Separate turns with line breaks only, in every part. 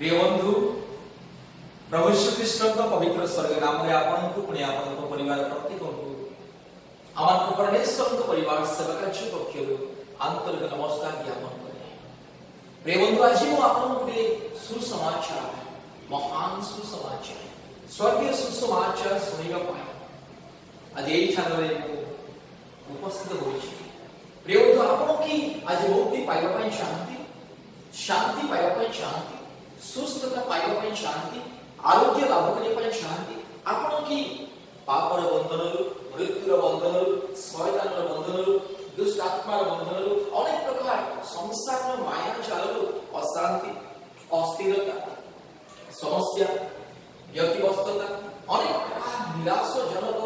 ପ୍ରିୟ ବନ୍ଧୁ, ପ୍ରଭୁ ଯୀଶୁଖ୍ରୀଷ୍ଟଙ୍କ ପବିତ୍ର ସ୍ୱର୍ଗ ନାମରେ ଆପଣଙ୍କୁ, ପୁଣି ଆପଣଙ୍କ ପରିବାର ପ୍ରତ୍ୟେକଙ୍କୁ ଆମ ପରମେଶ୍ୱରଙ୍କ ପରିବାର ସେବା କାର୍ଯ୍ୟ ପକ୍ଷରୁ ଆନ୍ତରିକ ନମସ୍କାର ଜ୍ଞାପନ କରେ। ପ୍ରିୟ ବନ୍ଧୁ, ଆଜି ମୁଁ ଆପଣଙ୍କୁ ଗୋଟିଏ ସୁସମାଚାର, ମହାନ ସୁସମାଚାର, ସ୍ୱର୍ଗୀୟ ସୁସମାଚାର ଶୁଣିବା ପାଇଁ ଆଜି ଏଇ ସ୍ଥାନରେ ମୁଁ ଉପସ୍ଥିତ ହୋଇଛି। ପ୍ରିୟ ବନ୍ଧୁ, ଆପଣ କି ଆଜି ମୁକ୍ତି ପାଇବା ପାଇଁ ଚାହାନ୍ତି, ଶାନ୍ତି ପାଇବା ପାଇଁ ଚାହାନ୍ତି, ସୁସ୍ଥତା ପାଇବା ପାଇଁ ଚାହାନ୍ତି, ଆରୋଗ୍ୟ ଲାଭ କରିବା ପାଇଁ ଚାହାନ୍ତି? ଆପଣ କି ପାପର ବନ୍ଧନରୁ, ମୃତ୍ୟୁର ବନ୍ଧନରୁ, ଶୟତାନର ବନ୍ଧନରୁ, ଦୁଷ୍ଟ ଆତ୍ମାର ବନ୍ଧନରୁ, ଅନେକ ପ୍ରକାର ସଂସାରର ମାୟା ଜାଲରୁ, ଅଶାନ୍ତି, ଅସ୍ଥିରତା, ସମସ୍ୟା, ବ୍ୟତିବ୍ୟସ୍ତତା, ଅନେକ ପ୍ରକାର ନିରାଶଜନକ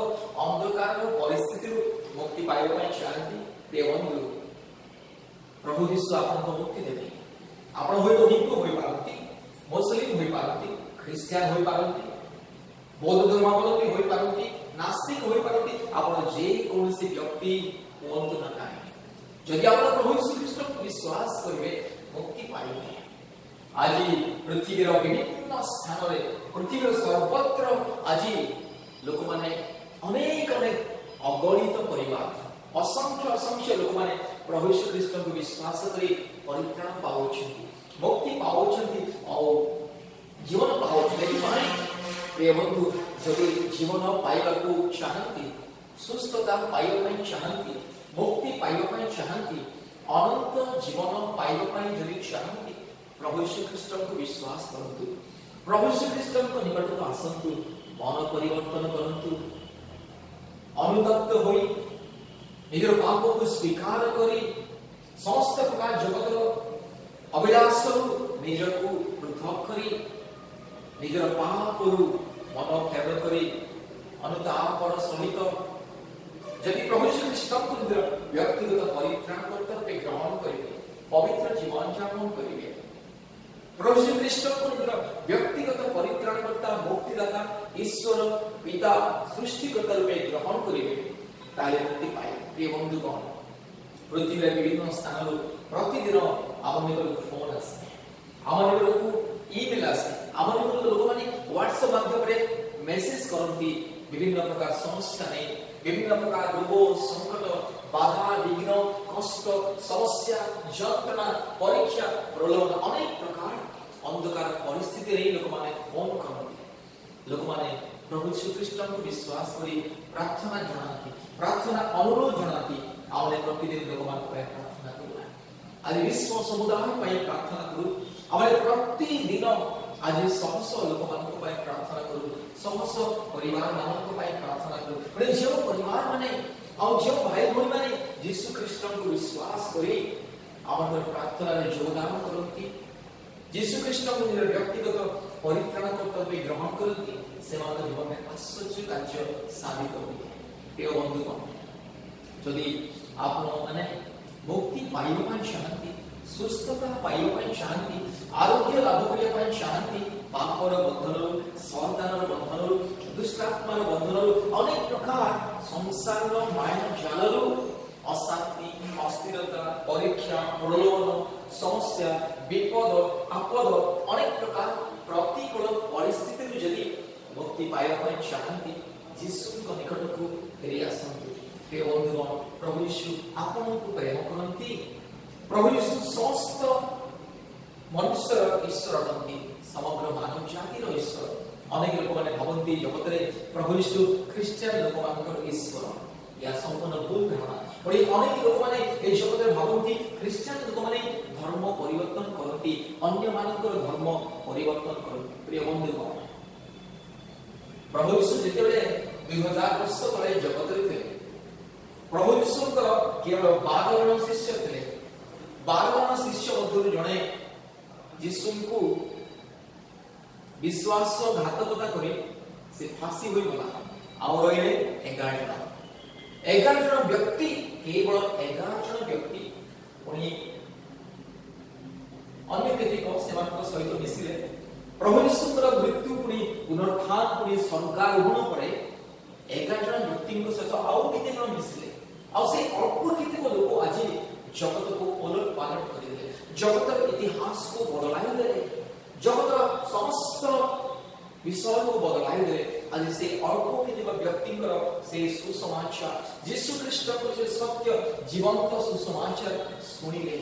ଅନ୍ଧକାରର ପରିସ୍ଥିତିରୁ ମୁକ୍ତି ପାଇବା ପାଇଁ ଚାହାନ୍ତି? ପ୍ରିୟ ବନ୍ଧୁ, ପ୍ରଭୁ ଯୀଶୁ ଆପଣଙ୍କୁ ମୁକ୍ତି ଦେବେ। ଆପଣ ହୁଏତ ହିନ୍ଦୁ ହୋଇପାରନ୍ତି, ମୁସଲିମ ହୋଇପାରନ୍ତି, ଖ୍ରୀଷ୍ଟିଆନ ହୋଇପାରନ୍ତି, ବୌଦ୍ଧ ଧର୍ମାବଲମ୍ବୀ ହୋଇପାରନ୍ତି, ନାସ୍ତିକ ହୋଇପାରନ୍ତି। ଆପଣ ଯେକୌଣସି ବ୍ୟକ୍ତି ହୁଅନ୍ତୁ ନା କାହିଁକି, ଯଦି ଆପଣ ପ୍ରଭୁ ଯୀଶୁ ଖ୍ରୀଷ୍ଟଙ୍କୁ ବିଶ୍ୱାସ କରିବେ, ମୁକ୍ତି ପାଇବେ। ଆଜି ପୃଥିବୀର ବିଭିନ୍ନ ସ୍ଥାନରେ, ପୃଥିବୀର ସର୍ବତ୍ର ଆଜି ଲୋକମାନେ, ଅନେକ ଅନେକ ଅଗଣିତ ପରିବାର, ଅସଂଖ୍ୟ ଅସଂଖ୍ୟ ଲୋକମାନେ ପ୍ରଭୁ ଯୀଶୁ ଖ୍ରୀଷ୍ଟଙ୍କୁ ବିଶ୍ୱାସ କରି ପରିତ୍ରାଣ ପାଉଛନ୍ତି, ମୁକ୍ତି ପାଉଛନ୍ତି ଆଉ ଜୀବନ ପାଉଛନ୍ତି। ଏଥିପାଇଁ ପ୍ରିୟ ବନ୍ଧୁ, ଯଦି ଜୀବନ ପାଇବାକୁ ଚାହାନ୍ତି, ସୁସ୍ଥତା ପାଇବା ପାଇଁ ଚାହାନ୍ତି, ମୁକ୍ତି ପାଇବା ପାଇଁ ଚାହାନ୍ତି, ଅନନ୍ତ ଜୀବନ ପାଇବା ପାଇଁ ଯଦି ଚାହାନ୍ତି, ପ୍ରଭୁ ଯୀଶୁ ଖ୍ରୀଷ୍ଟଙ୍କୁ ବିଶ୍ୱାସ କରନ୍ତୁ, ପ୍ରଭୁ ଯୀଶୁ ଖ୍ରୀଷ୍ଟଙ୍କ ନିକଟକୁ ଆସନ୍ତୁ, ମନ ପରିବର୍ତ୍ତନ କରନ୍ତୁ, ଅନୁତପ୍ତ ହୋଇ ନିଜର ପାପକୁ ସ୍ୱୀକାର କରି ସମସ୍ତ ପ୍ରକାର ଜଗତର ଅଭିଳାଷରୁ ନିଜକୁ ପୃଥକ କରି, ନିଜର ପାପରୁ ମନ ଫେରଣ କରି, ଅନୁତାପର ସହିତ ଯଦି ପ୍ରଭୁ ଯୀଶୁ ଖ୍ରୀଷ୍ଟଙ୍କୁ ନିଜର ବ୍ୟକ୍ତିଗତ ପରିତ୍ରାଣକର୍ତ୍ତା ରୂପେ ଗ୍ରହଣ କରିବେ, ପବିତ୍ର ଜୀବନ ଯାପନ କରିବେ, ପ୍ରଭୁ ଯୀଶୁ ଖ୍ରୀଷ୍ଟଙ୍କୁ ନିଜର ବ୍ୟକ୍ତିଗତ ପରିତ୍ରାଣକର୍ତ୍ତା, ମୁକ୍ତିଦାତା, ଈଶ୍ୱର ପିତା, ସୃଷ୍ଟିକର୍ତ୍ତା ରୂପେ ଗ୍ରହଣ କରିବେ, ତାହେଲେ ମୁକ୍ତି ପାଇବେ। ପ୍ରିୟ ବନ୍ଧୁଗଣ, ପୃଥିବୀର ବିଭିନ୍ନ ସ୍ଥାନରୁ ପ୍ରତିଦିନ ଆମ ନିକଟକୁ ଫୋନ ଆସେ, ଆମ ନିକଟକୁ ଇମେଲ ଆସେ, ଆମ ନିକଟକୁ ଲୋକମାନେ ହ୍ୱାଟ୍ସଆପ ମାଧ୍ୟମରେ ମେସେଜ କରନ୍ତି ବିଭିନ୍ନ ପ୍ରକାର ସମସ୍ୟା ନେଇ, ବିଭିନ୍ନ ପ୍ରକାର ରୋଗ, ସଙ୍କଟ, ବାଧା, ବିଘ୍ନ, କଷ୍ଟ, ସମସ୍ୟା, ଯନ୍ତ୍ରଣା, ପରୀକ୍ଷା, ପ୍ରଲୋଭନ, ଅନେକ ପ୍ରକାର ଅନ୍ଧକାର ପରିସ୍ଥିତିରେ ଲୋକମାନେ ଫୋନ କରନ୍ତି। ଲୋକମାନେ ପ୍ରଭୁ ଯୀଶୁଖ୍ରୀଷ୍ଟଙ୍କୁ ବିଶ୍ୱାସ କରି ପ୍ରାର୍ଥନା ଜଣାନ୍ତି, ପ୍ରାର୍ଥନା ଅନୁରୋଧ ଜଣାନ୍ତି। ଆଉ ଆମେ ପ୍ରତିଦିନ ଲୋକମାନଙ୍କ ପାଇଁ ପ୍ରାର୍ଥନା କରୁ। ଆଜି ବିଶ୍ୱ ସମୁଦାୟ ପାଇଁ ପ୍ରାର୍ଥନା କରୁ। ଆମେ ପ୍ରତିଦିନ ଆଜି ଶହ ଶହ ଲୋକମାନଙ୍କ ପାଇଁ ପ୍ରାର୍ଥନା କରୁ, ଶହ ଶହ ପରିବାର ମାନଙ୍କ ପାଇଁ ପ୍ରାର୍ଥନା କରୁ। ମାନେ ଯେଉଁ ପରିବାର ମାନେ ଆଉ ଯେଉଁ ଭାଇ ଭଉଣୀ ମାନେ ଯୀଶୁ ଖ୍ରୀଷ୍ଟଙ୍କୁ ବିଶ୍ୱାସ କରି ଆମର ପ୍ରାର୍ଥନାରେ ଯୋଗଦାନ କରନ୍ତି, ଯୀଶୁ ଖ୍ରୀଷ୍ଟଙ୍କୁ ନିଜର ବ୍ୟକ୍ତିଗତ ପରିତ୍ରାଣକର୍ତ୍ତା ରୂପେ ଗ୍ରହଣ କରନ୍ତି, ସେମାନଙ୍କ ଜୀବନରେ ଆଶ୍ଚର୍ଯ୍ୟ କାର୍ଯ୍ୟ ସାଧିତ ହୋଇଥାଏ। ପ୍ରିୟ ବନ୍ଧୁଗଣ, ଯଦି ଆପଣ ମାନେ ମୁକ୍ତି ପାଇବା ପାଇଁ ଚାହାନ୍ତି, ସୁସ୍ଥତା ପାଇବା ପାଇଁ ଚାହାନ୍ତି, ଆରୋଗ୍ୟ ଲାଭ କରିବା ପାଇଁ ଚାହାନ୍ତି, ପାପର ବନ୍ଧନରୁ, ଶୟତାନର ବନ୍ଧନରୁ, ଦୁଷ୍ଟାତ୍ମାର ବନ୍ଧନରୁ, ଅନେକ ପ୍ରକାର ସଂସାରର ମାୟା ଜାଲରୁ, ଅଶାନ୍ତି, ଅସ୍ଥିରତା, ପରୀକ୍ଷା, ପ୍ରଲୋଭନ, ସମସ୍ୟା, ବିପଦ, ଆପଦ, ଅନେକ ପ୍ରକାର ପ୍ରତିକୂଳ ପରିସ୍ଥିତିରୁ ଯଦି ମୁକ୍ତି ପାଇବା ପାଇଁ ଚାହାନ୍ତି, ଯୀଶୁଙ୍କ ନିକଟକୁ ଫେରି ଆସନ୍ତୁ। ପ୍ରିୟ ବନ୍ଧୁଗଣ, ପ୍ରଭୁ ଯୀଶୁ ଆପଣଙ୍କୁ ପ୍ରେମ କରନ୍ତି। ପ୍ରଭୁ ଯୀଶୁ ସମସ୍ତ ମନୁଷ୍ୟର ଈଶ୍ୱର ଅଟନ୍ତି, ସମଗ୍ର ମାନବ ଜାତିର ଈଶ୍ୱର। ଅନେକ ଲୋକମାନେ ଭାବନ୍ତି ଜଗତରେ ପ୍ରଭୁ ଯୀଶୁ ଖ୍ରୀଷ୍ଟିଆନ ଲୋକମାନଙ୍କର ଈଶ୍ୱର। ଏହା ସମ୍ପୂର୍ଣ୍ଣ ଭୁଲ ଧାରଣା। ପୁଣି ଅନେକ ଲୋକମାନେ ଏହି ଜଗତରେ ଭାବନ୍ତି ଖ୍ରୀଷ୍ଟିଆନ ଲୋକମାନେ ଧର୍ମ ପରିବର୍ତ୍ତନ କରନ୍ତି, ଅନ୍ୟମାନଙ୍କର ଧର୍ମ ପରିବର୍ତ୍ତନ କରନ୍ତି। ପ୍ରିୟ ବନ୍ଧୁଗଣ, ପ୍ରଭୁ ଯୀଶୁ ଯେତେବେଳେ 2000 ବର୍ଷ ତଳେ ଜଗତରେ ଥିଲେ, ପ୍ରଭୁ ଯୀଶୁଙ୍କର କେବଳ 12 ଜଣ ଶିଷ୍ୟ ଥିଲେ। 12 ଜଣ ଶିଷ୍ୟ ମଧ୍ୟରୁ ଜଣେ ଯୀଶୁଙ୍କୁ ବିଶ୍ୱାସଘାତକତା କରି ସେ ଫାଶୀ ହୋଇଗଲା। ଆଉ ରହିଲେ 11 ଜଣ, 11 ଜଣ ବ୍ୟକ୍ତି, କେବଳ 11 ଜଣ ବ୍ୟକ୍ତି। ପୁଣି ଅନ୍ୟ କେତେକ ସେମାନଙ୍କ ସହିତ ମିଶିଲେ। ପ୍ରଭୁ ଯୀଶୁଙ୍କର ମୃତ୍ୟୁ, ପୁଣି ପୁନରୁତ୍ଥାନ, ପୁଣି ସ୍ୱର୍ଗାରୋହଣ ପରେ 11 ଜଣ ବ୍ୟକ୍ତିଙ୍କ ସହିତ ଆଉ କେତେ ଜଣ ମିଶିଲେ। ଆଉ ସେଇ ଅଳ୍ପ କେତେକ ଲୋକ ଆଜି ଜଗତକୁ ଓଲଟ ପାଲଟ କରିଦେଲେ, ଜଗତର ଇତିହାସକୁ ବଦଳାଇ ଦେଲେ। ଜଗତର ସମସ୍ତ ବିଷୟକୁ ବଦଳାଇ ଦେଲେ। ଆଜି ସେ ଅଳ୍ପ କେତେକ ବ୍ୟକ୍ତିଙ୍କର ସେ ସୁସମାଚାର, ଯୀଶୁ ଖ୍ରୀଷ୍ଟଙ୍କର ସେ ସତ୍ୟ ଜୀବନ୍ତ ସୁସମାଚାର ଶୁଣିଲେ,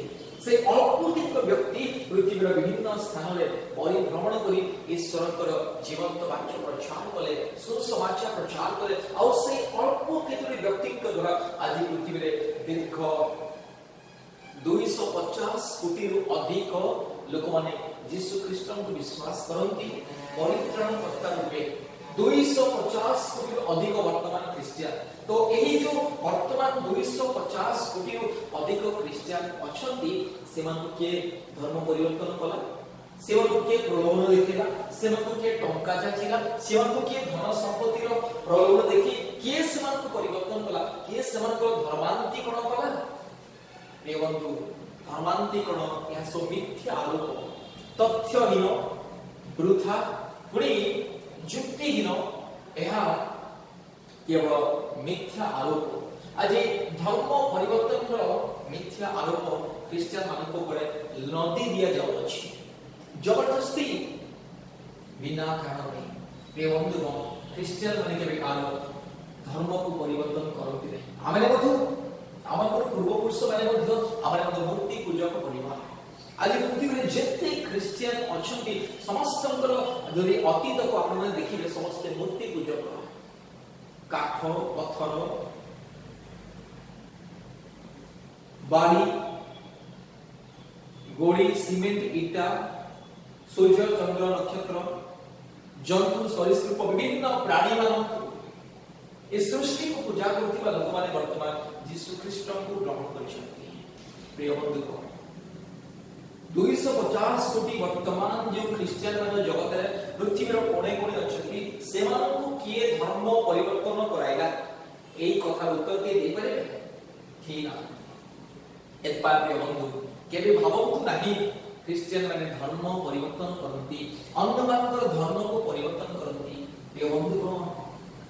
ସେ ଅଳ୍ପ କେତେକ ବ୍ୟକ୍ତି ପୃଥିବୀର ବିଭିନ୍ନ ସ୍ଥାନରେ ପରିଭ୍ରମଣ କରି ଈଶ୍ୱରଙ୍କର ଜୀବନ୍ତ ବାକ୍ୟ ପ୍ରଚାର କଲେ, ସୁସମାଚାର ପ୍ରଚାର କଲେ। ଆଉ ସେଇ ଅଳ୍ପ କେତୋଟି ବ୍ୟକ୍ତିଙ୍କ ଦ୍ୱାରା ଆଜି ପୃଥିବୀରେ ଦୀର୍ଘ 250 କୋଟିରୁ ଅଧିକ ଲୋକମାନେ ଯୀଶୁ ଖ୍ରୀଷ୍ଟଙ୍କୁ ବିଶ୍ୱାସ କରନ୍ତି ପରିତ୍ରାଣକର୍ତ୍ତା ରୂପେ। 250 କୋଟିରୁ ଅଧିକ ବର୍ତ୍ତମାନ ଖ୍ରୀଷ୍ଟିଆନ। ତ ଏହି ଯୋଉ ବର୍ତ୍ତମାନ 250 କୋଟିରୁ ଅଧିକ ଖ୍ରୀଷ୍ଟିଆନ ଅଛନ୍ତି, ସେମାନଙ୍କୁ କିଏ ଧର୍ମ ପରିବର୍ତ୍ତନ କଲା? ସେମାନଙ୍କୁ କିଏ ପ୍ରଲୋଭନ ଦେଖେଇଲା? ସେମାନଙ୍କୁ କିଏ ଟଙ୍କା ଯାଚିଲା? ସେମାନଙ୍କୁ କିଏ ଧନ ସମ୍ପତ୍ତିର ପ୍ରଲୋଭନ ଦେଖି କିଏ ସେମାନଙ୍କୁ ପରିବର୍ତ୍ତନ କଲା? କିଏ ସେମାନଙ୍କର ଧର୍ମାନ୍ତରୀକରଣ କଲା? ପ୍ରିୟ ବନ୍ଧୁ, ଧର୍ମାନ୍ତରୀକରଣ ଏହା ସବୁ ମିଥ୍ୟା ଆରୋପ, ତଥ୍ୟହୀନ, ବୃଥା, ପୁଣି ଯୁକ୍ତିହୀନ। ଏହା କେବଳ ମିଥ୍ୟା ଆରୋପ। ଆଜି ଧର୍ମ ପରିବର୍ତ୍ତନର ମିଥ୍ୟା ଆରୋପ ଖ୍ରୀଷ୍ଟିଆନ ମାନଙ୍କ ଉପରେ ଲଦି ଦିଆଯାଉଅଛି ଜବରଦସ୍ତି, ବିନା କାରଣରେ। ପ୍ରିୟ ବନ୍ଧୁଗଣ, ଖ୍ରୀଷ୍ଟିଆନ ମାନେ କେବେ କାହାର ଧର୍ମକୁ ପରିବର୍ତ୍ତନ କରନ୍ତି ନାହିଁ। ଆମେ ମଧ୍ୟ, ଆମର ପୂର୍ବପୁରୁଷ ମାନେ ମଧ୍ୟ, ଆମେ ମଧ୍ୟ ମୂର୍ତ୍ତି ପୂଜକ ପରିବାର। ଆଜି ପୃଥିବୀରେ ଯେତେ ଖ୍ରୀଷ୍ଟିଆନ ଅଛନ୍ତି, ସମସ୍ତଙ୍କର ଯଦି ଅତୀତକୁ ଆପଣମାନେ ଦେଖିବେ, ସମସ୍ତେ ମୂର୍ତ୍ତି ପୂଜକ। କାଠ, ପଥର, ବାଲି, ଗୋଡ଼ି, ସିମେଣ୍ଟ, ଇଟା, ସୂର୍ଯ୍ୟ, ଚନ୍ଦ୍ର, ନକ୍ଷତ୍ର, ଜନ୍ତୁ, ସରୀସୃପ, ବିଭିନ୍ନ ପ୍ରାଣୀମାନଙ୍କୁ, ଏ ସୃଷ୍ଟିକୁ ପୂଜା କରୁଥିବା ଲୋକମାନେ ବର୍ତ୍ତମାନ ଯୀଶୁ ଖ୍ରୀଷ୍ଟଙ୍କୁ ଗ୍ରହଣ କରିଛନ୍ତି। ପ୍ରିୟ ବନ୍ଧୁଗଣ, 250 କୋଟି ବର୍ତ୍ତମାନ ଯେଉଁ ଖ୍ରୀଷ୍ଟିଆନ ମାନେ ଜଗତରେ ପୃଥିବୀର କୋଣେ କୋଣେ ଅଛନ୍ତି, ସେମାନଙ୍କୁ କିଏ ଧର୍ମ ପରିବର୍ତ୍ତନ କରାଇଲା? ଏଇ କଥାର ଉତ୍ତର କିଏ ଦେଇପାରିବେ? କେହି ନାହାନ୍ତି। ଏଥିପାଇଁ ପ୍ରିୟ ବନ୍ଧୁ, କେବେ ଭାବନ୍ତୁ ନାହିଁ ଖ୍ରୀଷ୍ଟିଆନ ମାନେ ଧର୍ମ ପରିବର୍ତ୍ତନ କରନ୍ତି, ଅନ୍ୟମାନଙ୍କର ଧର୍ମକୁ ପରିବର୍ତ୍ତନ କରନ୍ତି। ପ୍ରିୟ ବନ୍ଧୁଗଣ,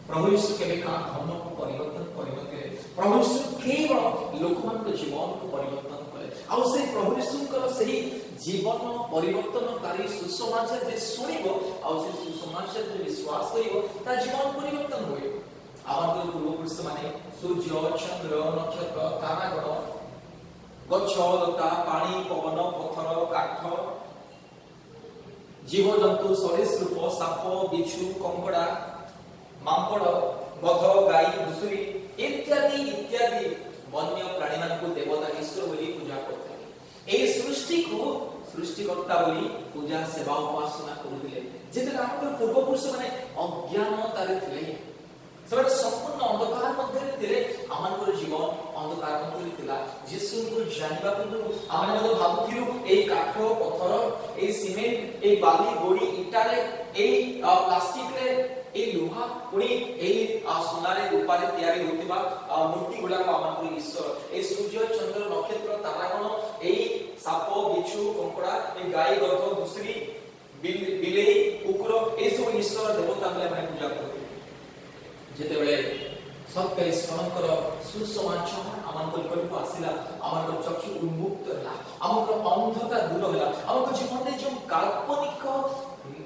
ପ୍ରଭୁ ଯୀଶୁ କେବେ କାହା ଧର୍ମକୁ ପରିବର୍ତ୍ତନ କରିନଥିଲେ। ପ୍ରଭୁ ଯୀଶୁ କେବଳ ଲୋକମାନଙ୍କ ଜୀବନକୁ ପରିବର୍ତ୍ତନ କଲେ। ଆଉ ସେଇ ପ୍ରଭୁ ଯୀଶୁଙ୍କର ସେହି ଜୀବନ ପରିବର୍ତ୍ତନକାରୀ ସୁସମାଚାର ଯେ ଶୁଣିବ ଆଉ ସେ ସୁସମାଚାର ଯେ ବିଶ୍ୱାସ କରିବ, ତା ଜୀବନ ପରିବର୍ତ୍ତନ ହୁଏ। ଆମର ପୂର୍ବପୁରୁଷ ମାନେ ସୂର୍ଯ୍ୟ, ଚନ୍ଦ୍ର, ନକ୍ଷତ୍ର, ତାରାଗଣ, ଗଛ, ଲତା, ପାଣି, ପବନ, ପଥର, କାଠ, ଜୀବଜନ୍ତୁ, ସରୀସୃପ, ସାପ, ବିଛୁ, କଙ୍କଡ଼ା, ମାଙ୍କଡ଼, ଗଧ, ଗାଈ, ଘୁଷୁରୀ ଇତ୍ୟାଦି ଇତ୍ୟାଦି ବନ୍ୟ ପ୍ରାଣୀମାନଙ୍କୁ ଦେବତା, ଈଶ୍ୱର ବୋଲି ପୂଜା କରୁଥିଲେ। ଏହି ସୃଷ୍ଟିକୁ ସୃଷ୍ଟିକର୍ତ୍ତା ବୋଲି ପୂଜା, ସେବା, ଉପାସନା କରୁଥିଲେ, ଯେତେବେଳେ ଆମର ପୂର୍ବପୁରୁଷ ମାନେ ଅଜ୍ଞାନତାରେ ଥିଲେ, ସେମାନେ ସମ୍ପୂର୍ଣ୍ଣ ଅନ୍ଧକାର ମଧ୍ୟରେ ଥିଲେ। ଆମମାନଙ୍କର ଜୀବନ ଅନ୍ଧକାର ମଧ୍ୟରେ ଥିଲା। ଯୀଶୁଙ୍କୁ ଜାଣିବା ପୂର୍ବରୁ ଆମେ ମଧ୍ୟ ଭାବୁଥିଲୁ ଏଇ କାଠ, ପଥର, ଏଇ ସିମେଣ୍ଟ, ଏଇ ବାଲି, ଗୋଡି, ଇଟାରେ, ଏଇ ପ୍ଲାଷ୍ଟିକରେ, ଏଇ ଲୁହା, ପୁଣି ଏଇ ସୁନାରେ, ରୂପାରେ ତିଆରି ହେଉଥିବା ମୂର୍ତ୍ତି ଗୁଡାକ ଆମମାନଙ୍କର ଈଶ୍ୱର। ଏଇ ସୂର୍ଯ୍ୟ, ଚନ୍ଦ୍ର, ନକ୍ଷତ୍ର, ତାରାଗଣ, ଏଇ ସାପ, ବିଛୁ, କଙ୍କଡା, ଏଇ ଗାଈ, ଗଧ, ଘୁଷୁରୀ, ବିଲେଇ, କୁକୁର, ଏସବୁ ଈଶ୍ୱର, ଦେବତା ବୋଲି ଆମେ ପୂଜା କରୁଥିଲୁ। ଯେତେବେଳେ ସତ୍ୟ ଈଶ୍ୱରଙ୍କର ସୁସମାଚାର ଆମମାନଙ୍କ ନିକଟକୁ ଆସିଲା, ଆମଙ୍କର ଚକ୍ଷୁ ଉନ୍ମୁକ୍ତ ହେଲା, ଆମଙ୍କର ଅନ୍ଧତା ଦୂର ହେଲା। ଆମ ଜୀବନରେ ଯେଉଁ କାଳ୍ପନିକ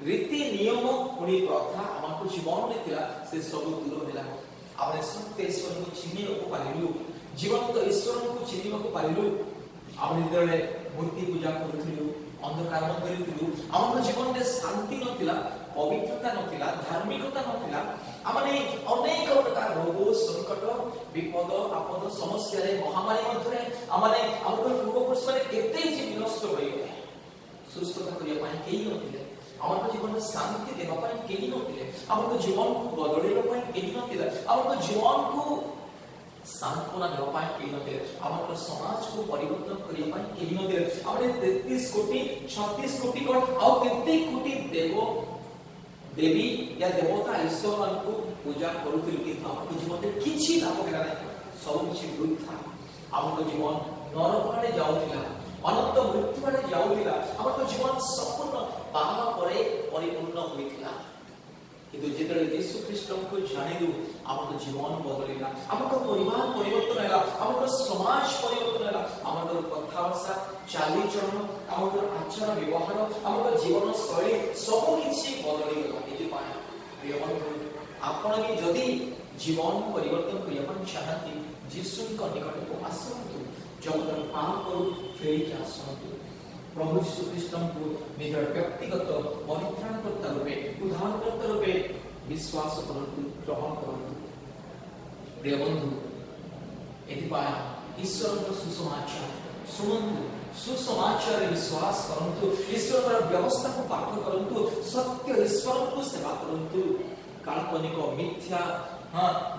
ରୀତି, ନିୟମ, ପୁଣି ପ୍ରଥା ଆମଙ୍କ ଜୀବନରେ ଥିଲା, ସେ ସବୁ ଦୂର ହେଲା। ଆମେ ସତ୍ୟ ଈଶ୍ୱରଙ୍କୁ ଚିହ୍ନିବାକୁ ପାରିଲୁ, ଜୀବନ୍ତ ଈଶ୍ୱରଙ୍କୁ ଚିହ୍ନିବାକୁ ପାରିଲୁ। ଆମେ ଯେତେବେଳେ ମୂର୍ତ୍ତି ପୂଜା କରୁଥିଲୁ, ଅନ୍ଧକାର ମଧ୍ୟରେ ଥିଲୁ, ଆମ ଜୀବନରେ ଶାନ୍ତି ନଥିଲା, ପବିତ୍ରତା ନଥିଲା, ଧାର୍ମିକତା ନଥିଲା। ଆମେ ଅନେକ ପ୍ରକାର ରୋଗ, ସଙ୍କଟ, ବିପଦ, ଆପଦ, ସମସ୍ୟାରେ, ମହାମାରୀ ମଧ୍ୟରେ ଆମେ, ଆମର ପୂର୍ବପୁରୁଷ ମାନେ କେତେ ଯେ ବିନଷ୍ଟ ହୋଇଗଲେ। ସୁସ୍ଥତା କରିବା ପାଇଁ କେହି ନଥିଲେ, ଆମ ଜୀବନରେ ଶାନ୍ତି ଦେବା ପାଇଁ କେହି ନଥିଲେ, ଆମ ଜୀବନକୁ ବଦଳିବା ପାଇଁ କେହି ନଥିଲେ, ଆମ ଜୀବନକୁ ସାନ୍ତ୍ୱନା ଦେବା ପାଇଁ କେହି ନଥିଲେ, ଆମ ସମାଜକୁ ପରିବର୍ତ୍ତନ କରିବା ପାଇଁ କେହି ନଥିଲେ। ଆମେ 33 କୋଟି, 36 କୋଟି କଣ ଆଉ କେତେ କୋଟି ଦେବ ଦେବୀ ୟା ଦେବତା, ଈଶ୍ୱର ମାନଙ୍କୁ ପୂଜା କରୁଥିଲୁ, କିନ୍ତୁ ଆମ ଜୀବନରେ କିଛି ଲାଭ ହେଲା ନାହିଁ। ସବୁ କିଛି ବୃଥା। ଆମ ଜୀବନ ନରକ ଆଡ଼େ ଯାଉଥିଲା, ଅନନ୍ତ ମୃତ୍ୟୁ ଆଡ଼େ ଯାଉଥିଲା। ଆମ ଜୀବନ ସମ୍ପୂର୍ଣ୍ଣ ପାପରେ ପରିପୂର୍ଣ୍ଣ ହୋଇଥିଲା। କିନ୍ତୁ ଯେତେବେଳେ ଯୀଶୁ ଖ୍ରୀଷ୍ଟଙ୍କୁ ଜାଣିଲୁ, ଆମ ଜୀବନ ବଦଳିଲା। ଆମ ପରିବାର ପରିବର୍ତ୍ତନ ହେଲା, ଆମର ସମାଜ ପରିବର୍ତ୍ତନ ହେଲା, ଆମର କଥାବାର୍ତ୍ତା, ଚାଲିଚଳନ, ଆମର ଆଚାର ବ୍ୟବହାର, ଆମର ଜୀବନ ଶୈଳୀ ସବୁ କିଛି ବଦଳିଗଲା। ଏଥିପାଇଁ ପ୍ରିୟ ବନ୍ଧୁ, ଆପଣ ବି ଯଦି ଜୀବନ ପରିବର୍ତ୍ତନ କରିବା ପାଇଁ ଚାହାନ୍ତି, ଯୀଶୁଙ୍କ ନିକଟକୁ ଆସନ୍ତୁ। ଜଗତର ପାପରୁ ଫେରିକି ଆସନ୍ତୁ। ପ୍ରଭୁ ଯୀଶୁ ଖ୍ରୀଷ୍ଟଙ୍କୁ ନିଜର ବ୍ୟକ୍ତିଗତ ପରିତ୍ରାଣକର୍ତ୍ତା ରୂପେ, ଉଦ୍ଧାରକର୍ତ୍ତା ରୂପେ ବିଶ୍ୱାସ କରନ୍ତୁ, ଗ୍ରହଣ କରନ୍ତୁ। ପ୍ରିୟ ବନ୍ଧୁ, ଏଥିପାଇଁ ଈଶ୍ୱରଙ୍କ ସୁସମାଚାର ଶୁଣନ୍ତୁ, ସୁସମାଚାରରେ ବିଶ୍ୱାସ କରନ୍ତୁ, ଈଶ୍ୱରଙ୍କର ବ୍ୟବସ୍ଥାକୁ ପାଠ କରନ୍ତୁ, ସତ୍ୟ ଈଶ୍ୱରଙ୍କୁ ସେବା କରନ୍ତୁ। କାଳ୍ପନିକ ମିଥ୍ୟା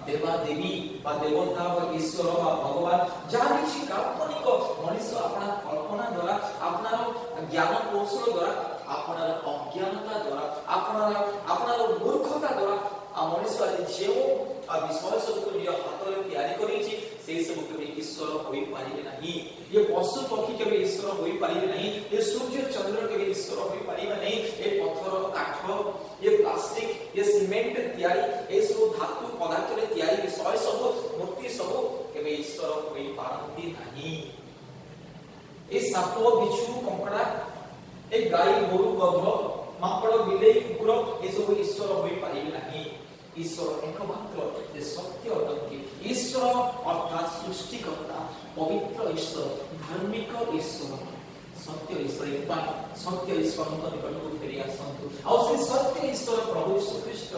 ଦେବା ଦେବୀ ବା ଦେବତା ବା ଈଶ୍ୱର ବା ଭଗବାନ, ଯାହା କିଛି କାଳ୍ପନିକ, ମଣିଷ ଆପଣା କଳ୍ପନା ଦ୍ୱାରା, ଆପଣାର ଜ୍ଞାନ କୌଶଳ ଦ୍ୱାରା, ଆପଣାର ଅଜ୍ଞାନତା ଦ୍ୱାରା, ଆପଣାର ମୂର୍ଖତା ଦ୍ୱାରା ଆଉ ମଣିଷ ଆଜି ଯେଉଁ ବିଷୟ ସବୁକୁ ନିଜ ହାତରେ ତିଆରି କରିଛି, ସେଇ ସବୁ କେବେ ଈଶ୍ୱର ହୋଇପାରିବେ ନାହିଁ। ଏ ପଶୁ ପକ୍ଷୀ କେବେ ଈଶ୍ୱର ହୋଇପାରିବେ ନାହିଁ। ଏ ସୂର୍ଯ୍ୟ ଚନ୍ଦ୍ର କେବେ ଈଶ୍ୱର ହୋଇପାରିବେ ନାହିଁ। ଏ ପଥର, କାଠ, ଏ ପ୍ଲାଷ୍ଟିକ, ଏ ସିମେଣ୍ଟ ତିଆରି, ଏସବୁ ଧାତୁ ପଦାର୍ଥରେ ତିଆରି ବିଷୟ ସବୁ, ମୂର୍ତ୍ତି ସବୁ କେବେ ଈଶ୍ୱର ହୋଇପାରନ୍ତି ନାହିଁ। ଏ ସାପ, ବିଛୁ, କଙ୍କଡା, ଏ ଗାଈ, ଗୋରୁ, ଗଧ, ମାଙ୍କଡ, ବିଲେଇ, କୁକୁର, ଏସବୁ ଈଶ୍ୱର ହୋଇପାରିବେ ନାହିଁ। ଈଶ୍ୱର ଏକମାତ୍ର, ଯେ ସତ୍ୟ ଅଟନ୍ତି। ଈଶ୍ୱର ଅର୍ଥାତ୍ ସୃଷ୍ଟିକର୍ତ୍ତା, ପବିତ୍ର ଈଶ୍ୱର, ଧାର୍ମିକ ଈଶ୍ୱର, ସତ୍ୟ ଈଶ୍ୱର। ଏଥିପାଇଁ ସତ୍ୟ ଈଶ୍ୱରଙ୍କ ନିକଟକୁ ଫେରି ଆସନ୍ତୁ। ଆଉ ସେ ସତ୍ୟ ଈଶ୍ୱର ପ୍ରଭୁ ଯୀଶୁ ଖ୍ରୀଷ୍ଟ।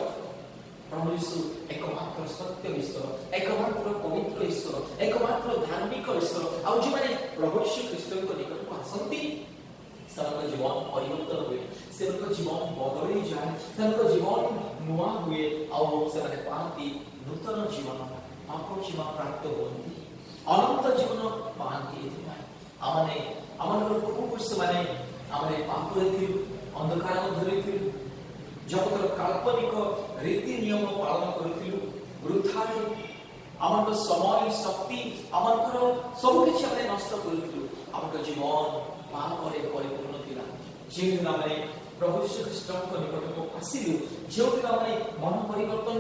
ପ୍ରଭୁ ଯୀଶୁ ଏକମାତ୍ର ସତ୍ୟ ଈଶ୍ୱର, ଏକମାତ୍ର ପବିତ୍ର ଈଶ୍ୱର, ଏକମାତ୍ର ଧାର୍ମିକ ଈଶ୍ୱର। ଆଉ ଯେଉଁମାନେ ପ୍ରଭୁ ଯୀଶୁ ଖ୍ରୀଷ୍ଟଙ୍କ ନିକଟକୁ ଆସନ୍ତି, ସେମାନଙ୍କ ଜୀବନ ପରିବର୍ତ୍ତନ ହୁଏ, ସେମାନଙ୍କ ଜୀବନ ବଦଳି ଯାଏ, ସେମାନଙ୍କ ଜୀବନ ନୂଆ ହୁଏ ଆଉ ସେମାନେ ପାଆନ୍ତି ନୂତନ ଜୀବନ, ପାପ କ୍ଷମା ପ୍ରାପ୍ତ ହୁଅନ୍ତି, ଅନନ୍ତ ଜୀବନ ପାଆନ୍ତି। ଏଥିପାଇଁ ଆମମାନେ, ଆମମାନଙ୍କର ପୂର୍ବପୁରୁଷମାନେ, ଆମେ ପାପରେ ଥିଲୁ, ଅନ୍ଧକାର ମଧ୍ୟରେ ଥିଲୁ, ଜଗତର କାଳ୍ପନିକ ରୀତି ନିୟମ ପାଳନ କରୁଥିଲୁ। ବୃଥାରେ ଆମଙ୍କ ସମୟ, ଶକ୍ତି, ଆମଙ୍କର ସବୁ କିଛି ଆମେ ନଷ୍ଟ କରୁଥିଲୁ। ଆମର ଜୀବନ ପାପରେ ପରିପୂର୍ଣ୍ଣ ଥିଲା। ଯେଉଁଦିନ ଆମେ ପ୍ରଭୁ ଯୀଶୁ ଖ୍ରୀଷ୍ଟଙ୍କ ନିକଟକୁ ଆସିଲୁ, ଯେଉଁଦିନ ଆମେ ମନ ପରିବର୍ତ୍ତନ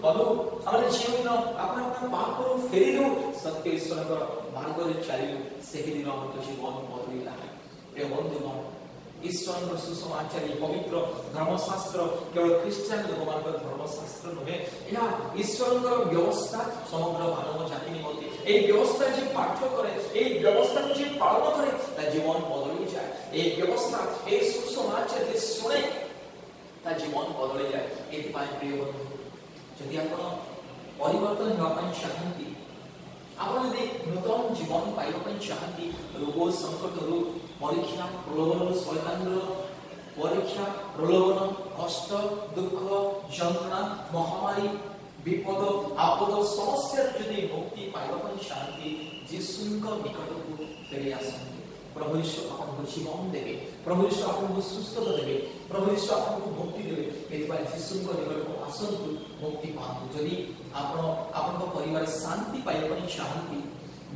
କଲୁ, ଆମେ ଯେଉଁଦିନ ଆପଣ ଆପଣା ପାପରୁ ଫେରିଲୁ, ସତ୍ୟ ଈଶ୍ୱରଙ୍କର ମାର୍ଗରେ ଚାଲିଲୁ, ସେହିଦିନ ଆମର ଜୀବନ ବଦଳିଲା। ପ୍ରିୟ ବନ୍ଧୁଗଣ, ଈଶ୍ୱରଙ୍କ ସୁସମାଚାର, ଏହି ପବିତ୍ର ଧର୍ମଶାସ୍ତ୍ର କେବଳ ଖ୍ରୀଷ୍ଟିଆନ ଲୋକମାନଙ୍କର ଧର୍ମଶାସ୍ତ୍ର ନୁହେଁ। ଏହା ଈଶ୍ୱରଙ୍କର ବ୍ୟବସ୍ଥା ସମଗ୍ର ମାନବ ଜାତି ନିମନ୍ତେ। ଏହି ବ୍ୟବସ୍ଥା ଯିଏ ପାଠ କରେ, ଏହି ବ୍ୟବସ୍ଥାକୁ ଯିଏ ପାଳନ କରେ, ତା ଜୀବନ ବଦଳି ଯାଏ। ଏହି ବ୍ୟବସ୍ଥା, ଏହି ସୁସମାଚାର ଯିଏ ଶୁଣେ, ତା ଜୀବନ ବଦଳି ଯାଏ। ଏଥିପାଇଁ ପ୍ରିୟ ବନ୍ଧୁ, ଯଦି ଆପଣ ପରିବର୍ତ୍ତନ ହେବା ପାଇଁ ଚାହାନ୍ତି, ଆପଣ ଯଦି ନୂତନ ଜୀବନ ପାଇବା ପାଇଁ ଚାହାନ୍ତି, ରୋଗ ସଙ୍କଟରୁ, ପରୀକ୍ଷା ପ୍ରଲୋଭନରୁ, ଶୈତାନର ପରୀକ୍ଷା ପ୍ରଲୋଭନ, କଷ୍ଟ, ଦୁଃଖ, ଯନ୍ତ୍ରଣା, ମହାମାରୀ, ବିପଦ, ଆପଦ, ସମସ୍ୟାରୁ ଯଦି ମୁକ୍ତି ପାଇବା ପାଇଁ ଚାହାନ୍ତି, ଯୀଶୁଙ୍କ ନିକଟକୁ ଫେରି ଆସନ୍ତୁ। ପ୍ରଭୁ ଯୀଶୁ ଆପଣଙ୍କୁ ଜୀବନ ଦେବେ। ପ୍ରଭୁ ଯୀଶୁ ଆପଣଙ୍କୁ ସୁସ୍ଥତା ଦେବେ। ପ୍ରଭୁ ଯୀଶୁ ଆପଣଙ୍କୁ ମୁକ୍ତି ଦେବେ। ଏଥିପାଇଁ ଯୀଶୁଙ୍କ ନିକଟକୁ ଆସନ୍ତୁ, ମୁକ୍ତି ପାଆନ୍ତୁ। ଯଦି ଆପଣ ଆପଣଙ୍କ ପରିବାର ଶାନ୍ତି ପାଇବା ପାଇଁ ଚାହାନ୍ତି,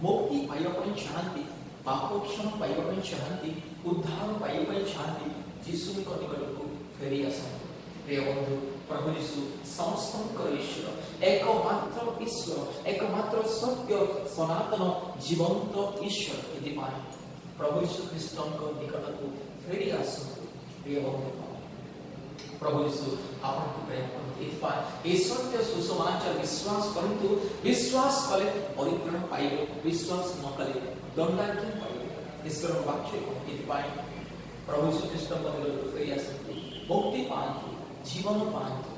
ମୁକ୍ତି ପାଇବା ପାଇଁ ଚାହାନ୍ତି, ପାପ କ୍ଷମା ପାଇବା ପାଇଁ ଚାହାନ୍ତି, ଉଦ୍ଧାର ପାଇବା ପାଇଁ ଚାହାନ୍ତି, ଯୀଶୁଙ୍କ ନିକଟକୁ ଫେରି ଆସନ୍ତୁ। ପ୍ରିୟ ବନ୍ଧୁ, ପ୍ରଭୁ ଯୀଶୁ ସମସ୍ତଙ୍କର ଈଶ୍ୱର, ଏକମାତ୍ର ଈଶ୍ୱର, ଏକମାତ୍ର ସତ୍ୟ, ସନାତନ, ଜୀବନ୍ତ ଈଶ୍ୱର। ଏଥିପାଇଁ ପ୍ରଭୁ ଯୀଶୁ ଖ୍ରୀଷ୍ଟଙ୍କ ନିକଟକୁ ଫେରି ଆସନ୍ତୁ। ପ୍ରିୟ ବନ୍ଧୁ, ପ୍ରଭୁ ଯୀଶୁ ଆପଣଙ୍କୁ ପ୍ରେମ କରନ୍ତି। ଏଥିପାଇଁ ଏହି ସତ୍ୟ ସୁସମାଚାର ବିଶ୍ୱାସ କରନ୍ତୁ। ବିଶ୍ୱାସ କଲେ ପରିତ୍ରାଣ ପାଇବେ, ବିଶ୍ୱାସ ନ କଲେ ଦଣ୍ଡାଜ୍ଞା ପାଇବେ, ଈଶ୍ୱରଙ୍କ ବାକ୍ୟ କହନ୍ତି। ଏଥିପାଇଁ ପ୍ରଭୁ ଯୀଶୁ ଖ୍ରୀଷ୍ଟଙ୍କ ନିକଟକୁ ଫେରି ଆସନ୍ତୁ, ମୁକ୍ତି ପାଆନ୍ତୁ, ଜୀବନ ପାଆନ୍ତୁ,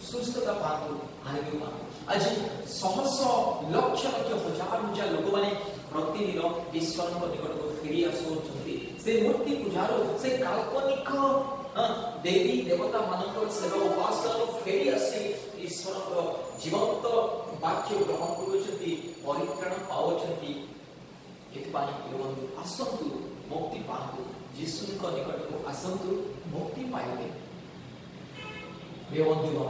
ସୁସ୍ଥତା ପାଆନ୍ତୁ, ଆରୋଗ୍ୟ ପାଆନ୍ତୁ। ଆଜି ଶହ ଶହ, ଲକ୍ଷ ଲକ୍ଷ, ହଜାର ହଜାର ଲୋକମାନେ ପ୍ରତିଦିନ ଈଶ୍ୱରଙ୍କ ନିକଟକୁ ଫେରି ଆସୁଅଛନ୍ତି। ସେ ମୂର୍ତ୍ତି ପୂଜାରୁ, ସେ କାଳ୍ପନିକ ଦେବୀ ଦେବତା ମାନଙ୍କର ସେବା ଉପାସନାରୁ ଫେରି ଆସି ଈଶ୍ୱରଙ୍କର ଜୀବନ୍ତ ବାକ୍ୟ ଗ୍ରହଣ କରୁଛନ୍ତି, ପରିତ୍ରାଣ ପାଉଛନ୍ତି। ଏଥିପାଇଁ ପ୍ରିୟ ବନ୍ଧୁ, ଆସନ୍ତୁ, ମୁକ୍ତି ପାଆନ୍ତୁ। ଯୀଶୁଙ୍କ ନିକଟକୁ ଆସନ୍ତୁ, ମୁକ୍ତି ପାଇବେ। ପ୍ରିୟ ବନ୍ଧୁଗଣ,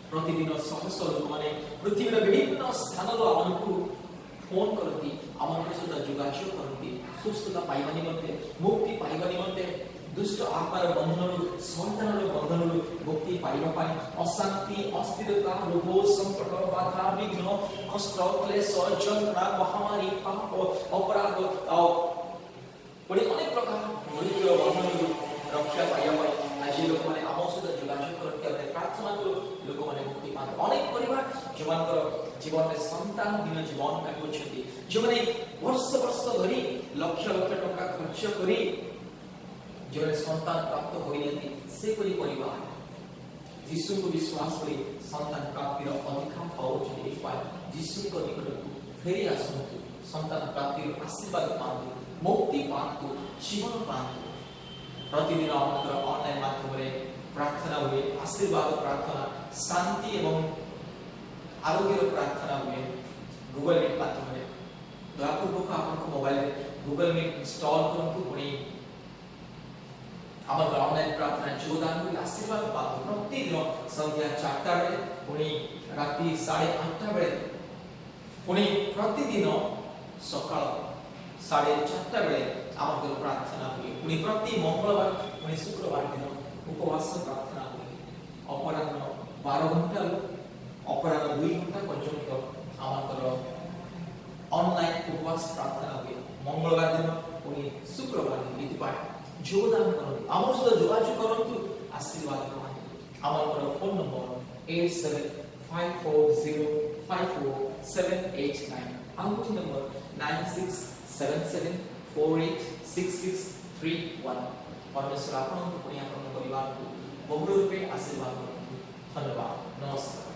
ପ୍ରତିଦିନ ଶହ ଶହ ଲୋକମାନେ ପୃଥିବୀର ବିଭିନ୍ନ ସ୍ଥାନରୁ ଆମକୁ ଫୋନ କରନ୍ତି, ଆମଙ୍କ ସହିତ ଯୋଗାଯୋଗ କରନ୍ତି, ସୁସ୍ଥତା ପାଇବା ନିମନ୍ତେ, ମୁକ୍ତି ପାଇବା ନିମନ୍ତେ, ଦୁଷ୍ଟ ଆତ୍ମାର ବନ୍ଧନରୁ, ଶୟତାନର ବନ୍ଧନରୁ ମୁକ୍ତି ପାଇବା ପାଇଁ, ଅଶାନ୍ତି, ଅସ୍ଥିରତା, ରୋଗ, ସଙ୍କଟ, ବାଧା, ବିଘ୍ନ, କଷ୍ଟ, କ୍ଲେଶ, ଯନ୍ତ୍ରଣା, ମହାମାରୀ, ପାପ, ଅପରାଧ ଆଉ ପୁଣି ଅନେକ ପ୍ରକାର ମୃତ୍ୟୁର ବନ୍ଧନରୁ ରକ୍ଷା ପାଇବା ପାଇଁ ଆଜି ଲୋକମାନେ ଆମ ସହିତ ଯୋଗାଯୋଗ କରନ୍ତି। ଆମେ ପ୍ରାର୍ଥନା କରୁ, ଲୋକମାନେ ମୁକ୍ତି ପାଆନ୍ତି। ଅନେକ ପରିବାର ଯେଉଁମାନଙ୍କର ଜୀବନରେ ସନ୍ତାନହୀନ ଜୀବନ କାଟୁଅଛନ୍ତି, ଯେଉଁମାନେ ବର୍ଷ ବର୍ଷ ଧରି ଲକ୍ଷ ଲକ୍ଷ ଟଙ୍କା ଖର୍ଚ୍ଚ କରି ଯେଉଁମାନେ ସନ୍ତାନ ପ୍ରାପ୍ତ ହୋଇନାହାନ୍ତି, ସେପରି ପରିବାର ଯୀଶୁଙ୍କୁ ବିଶ୍ୱାସ କରି ସନ୍ତାନ ପ୍ରାପ୍ତିର ଅଧିକାର ପାଉଛନ୍ତି। ଏଥିପାଇଁ ଯୀଶୁଙ୍କ ନିକଟକୁ ଫେରି ଆସନ୍ତୁ, ସନ୍ତାନ ପ୍ରାପ୍ତିର ଆଶୀର୍ବାଦ ପାଆନ୍ତୁ, ମୁକ୍ତି ପାଆନ୍ତୁ, ଜୀବନ ପାଆନ୍ତୁ। ପ୍ରତିଦିନ ଆମଙ୍କର ଅନଲାଇନ ମାଧ୍ୟମରେ ପ୍ରାର୍ଥନା ହୁଏ। ଆଶୀର୍ବାଦ ପ୍ରାର୍ଥନା, ଶାନ୍ତି ଏବଂ ଆରୋଗ୍ୟର ପ୍ରାର୍ଥନା ହୁଏ ଗୁଗଲ ମିଟ୍ ମାଧ୍ୟମରେ। ଦୟାପୂର୍ବକ ଆପଣଙ୍କ ମୋବାଇଲରେ ଗୁଗଲ ମିଟ୍ ଇନଷ୍ଟଲ କରନ୍ତୁ, ପୁଣି ଆମର ଅନଲାଇନ ପ୍ରାର୍ଥନା ଯୋଗଦାନ କରି ଆଶୀର୍ବାଦ ପାଆନ୍ତୁ। ପ୍ରତିଦିନ ସନ୍ଧ୍ୟା 4ଟା ବେଳେ, ପୁଣି ରାତି 8:30 ବେଳେ, ପୁଣି ପ୍ରତିଦିନ ସକାଳ 4:30 ବେଳେ ଆମର ପ୍ରାର୍ଥନା ହୁଏ। ପୁଣି ପ୍ରତି ମଙ୍ଗଳବାର, ପୁଣି ଶୁକ୍ରବାର ଦିନ ଉପବାସ ପ୍ରାର୍ଥନା ହୁଏ। ଅପରାହ୍ନ 12 ଘଣ୍ଟାରୁ ଅପରାହ୍ନ 2 ଘଣ୍ଟା ପର୍ଯ୍ୟନ୍ତ ଆମର ଅନଲାଇନ ଉପବାସ ପ୍ରାର୍ଥନା ହୁଏ, ମଙ୍ଗଳବାର ଦିନ ପୁଣି ଶୁକ୍ରବାର ଦିନ। ଏଥିପାଇଁ ଯୋଗଦାନ କରନ୍ତୁ, ଆମ ସହିତ ଯୋଗାଯୋଗ କରନ୍ତୁ, ଆଶୀର୍ବାଦ ପାଆନ୍ତୁ। ଆମର ଫୋନ ନମ୍ବର 8754054789। ଆଉ ଗୋଟିଏ ନମ୍ବର 9677486631। ପରମେଶ୍ୱର ଆପଣଙ୍କୁ ପୁଣି ଆପଣଙ୍କ ପରିବାରକୁ ବହୁଳ ରୂପେ ଆଶୀର୍ବାଦ କରନ୍ତୁ। ଧନ୍ୟବାଦ, ନମସ୍କାର।